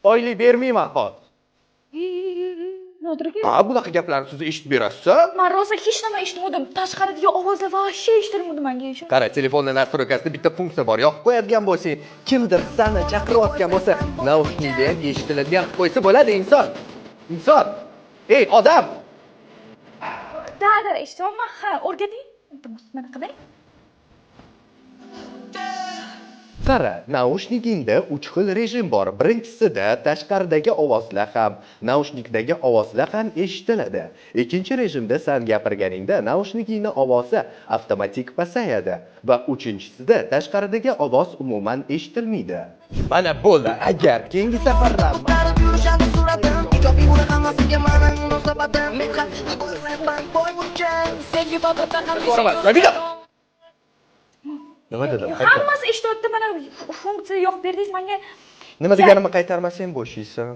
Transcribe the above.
Oylik bermayman hozir. Nodir aka. Ha, bunaqa gaplarni siz eshitib berasiz? Man rosa hech nima eshitmadim. Tashqaridagi ovozlar вообще eshitilmadi menga. Qara, telefonda настройка sida bitta funksiya bor. Yoqib qo'yadigan bo'lsang, kimdir seni chaqirayotgan bo'lsa, наушник da ham eshitiladigan qilib qo'ysa bo'ladi inson. Inson. Ey, odam! Да, да, eshityapman. Ha, o'rgating. Iltimos, mana qiling. Qara, наушник ingda 3 xil rejim bor. Birinchisida tashqaridagi ovozlar ham, наушник dagi ovozlar ham eshitiladi. Ikkinchi rejimda san gapirganingda наушник ingni ovozi avtomatik pasayadi va uchinchisida tashqaridagi ovoz umuman eshitilmaydi. Mana bo'ldi. Agar keyingi safarlar Ko'tarib yurishadi suratim. Ijobiy bo'la hammasiga mani munosabatim. Men haqiqiy bo'lmayman boyvuchcha. Sevgi bobotdan ham Boraman. Ramina! Nima dedim? Qaytar. Hammasi eshityapti. Mana funksiya yoqib berdingiz menga. Nima deganimni qaytarmasang bo'shiysan.